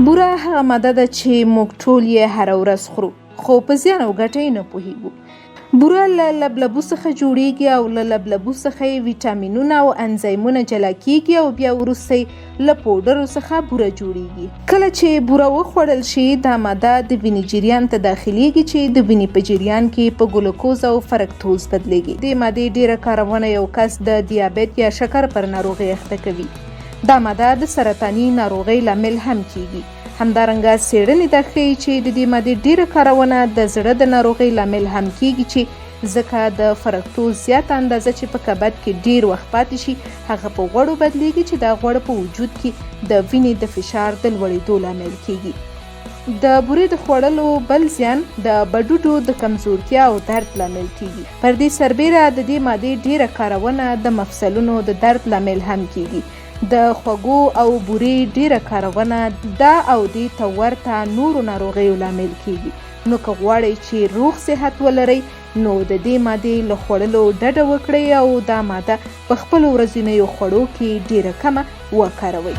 بوره هغه ماده ده چې موږ ټول یې هره ورځ خورو، خو په زیان او ګټه یې نه پوهیږو. بوره له لبلبو څخه جوړیږي او له لبلبو څخه یې ویټامینونه او انزایمونه جلا کیږي او بیا وروسته یې له پوډرو څخه بوره جوړیږي. کله چې بوره وخوړل شي، دا ماده د وینې جریان ته داخلیږي چې د وینې په جریان کې په ګلوکوز او فرکتوز بدلیږي. دې مادې ډیره کارونه یو کس د دیابت یا شکر پر ناروغۍ اخته کوي. دا ماده د سرطاني ناروغۍ لامل هم کیږي. همدارنګه څېړنې دا ښيي چې د دې مادې ډېره کارونه د زړه د ناروغۍ لامل هم کیږي، چې ځکه د فرکتوز زیاته اندازه چې په کبد کې ډیر وخت پاتې شي، هغه په غوړو بدلیږي چې دا غوړ په وجود کې د وینې د فشار د لوړېدو لامل کیږي. د بورې د خوړلو بل زیان د بډوډو د کمزورتیا او درد لامل کیږي. پر دې سربیره د دې مادې ډیره کارونه د مفصلونو د درد لامل هم کیږي. د خوږو او بورې ډیره کارونه دا او دې ته ورته نورو ناروغیو لامل کیږي. نو که غواړئ چې روغ صحت ولرئ، نو د دې مادې له خوړلو ډډه وکړئ او دا ماده په خپلو ورځینیو خوړو کې ډیره کمه وکاروئ.